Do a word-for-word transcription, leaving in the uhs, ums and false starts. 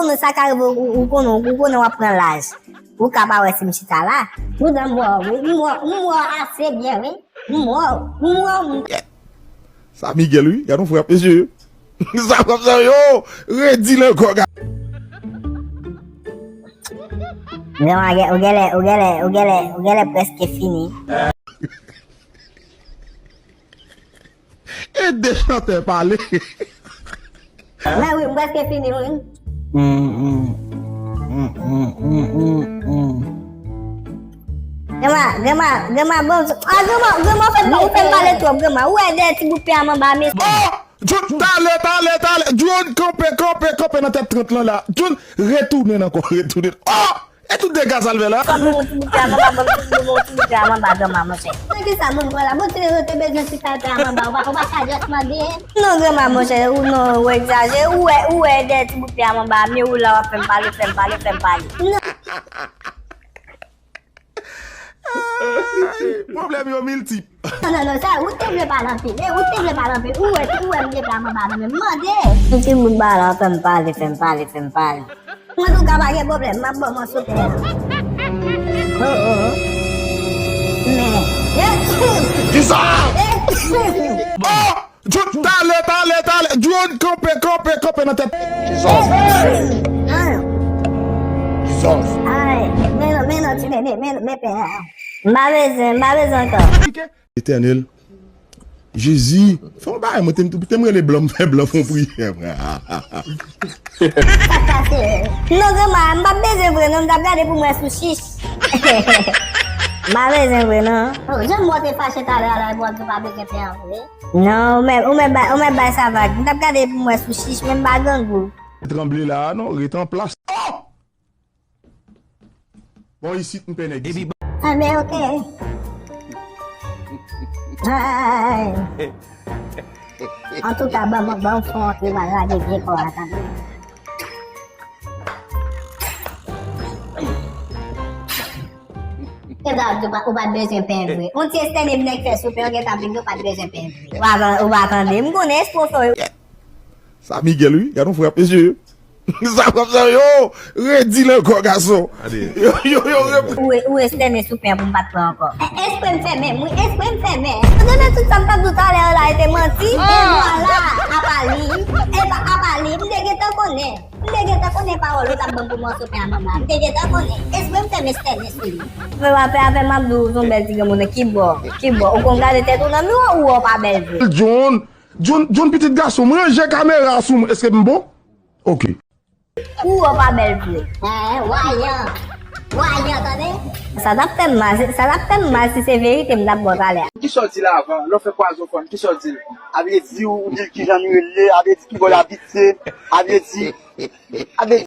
Konnen sa ka rive, ou, ou konnen, ou konnen w ap pran laj. Ou ka pa wè si m chita la. Poutan m wè w, wi. M wè w, m wè w ase byen, wi. M wè w, m wè w, m Sa Miguel, wi. Gad yon frap, mesye. Sa frap sa, yo! Redi l ankò, gad. Vrèman, ou genlè, ou genlè, ou genlè, ou genlè prèske fini. E de chantè pale. Mwen wi, m prèske fini, wi. Granma, granma, granma, bon, ah, granma, granma, ou fè, ou fè m pale twòp, granma. Ou wè dèyè ti bout pye a m anba, mesye. Oh! John, talè, talè, talè. John, kanpe, kanpe, kanpe nan tèt trant lan la. John, retounen ankò, retounen. Oh! E tout dega sa l fè la. Ban m yon ti bout pye a m anba, ban m yon ti bout pye a m anba, granma, monchè. Nan ki sa moun pran la? Bon, ti rezo te bezwen ti kal pye a m anba, ou pa, ou pa ka just mande. Non, granma, monchè, ou non, ou egzajere. Ou wè, ou wè dèyè ti bout pye a m anba, men ou la w ap fè m pale, fè m pale, fè m pale. Non. Ay, pwoblèm yo miltip. Non, non, non, sa, ou te vle pale anpil. E, ou te vle pale anpil. Ou wè, ou wè m te pale anba nan men m. Mande. Ti bout bala, fè m pale, fè m pale, fè m pale. Antouka, pa gen pwoblèm, m ap ba w mòso pye a. Oh, oh, oh. Men. Kisa? Oh! John, talè, talè, talè. John, kanpe, kanpe, kanpe nan tèt. Jesus. Jesus. Ay, men non, men non, ti nene, men, men pè a. M pa bezwen, m pa bezwen ankò. Etènèl. Jezi, fè yon bagay, mwen te, te m rele blan, m fè blan fè yon priyè, frè. Sa k pase? Non, granma, m p ap bezwen vre, non, m t ap gade pou m wè sou chich. M pa bezwen vre, non. Oh, jan m wè w te fache talè a la, epi w ap di w pa bezwen pye a vre. Non, ou mèt, ou mèt bay, ou mèt bay sa vag. M t ap gade pou m wè sou chich, men m pa grangou. Tranble la a non, ret an plas. Oh! Bon, isit, m pè nèg isit. Ah, men, ok. Ay. Antouka, ban m, ban m fè yon antre, m al lage vye kò a, tande. E sa, ou pa, ou pa t bezwen pè vre. On ti estène m nèg fè sou pè, ou gentan vin, ou pa t bezwen pè vre. Ou pa, ou pa tande. M konnen espre w fè. Sa Miguel, wi. Gad yon frap, mesye. Sa frap sa, yo! Redi l ankò, gason. Yo, yo, yo, rep- Ou, ou estène sou pè pou m pa t pran ankò. E, espre m fèmen, wi, espre m fèmen. Tande tout sa m t ap di w talè a la, e te manti. E vwala, apa li, e pa, apa li, m te gentan konnen. M te gentan konnen pawòl ou t ap ban m pou mòso pè a manman. M te gentan konnen. Espre m fèmen estène sou li. Pè a, pè a fè m ap di w, ou se yon bèl ti granmoun, ki bò, ki bò. Ou konn gade tèt ou nan miwa, ou wè w pa bèl vre. John, John, John, pitit gason, m ranje kamera sou mwen. Èske m bon? Ok. Ou wè w pa bèl vre. Eh, wayan. Wayan, tande? Sa t ap fè m mal, sa t ap fè m mal si se verite m t ap ba w talè a. Kisa w di la avan? Lè w fè pwazon fò m, kisa w di l? A vle di ou di l kijan li rele, a vle di ki bò l abite, a vle di, a vle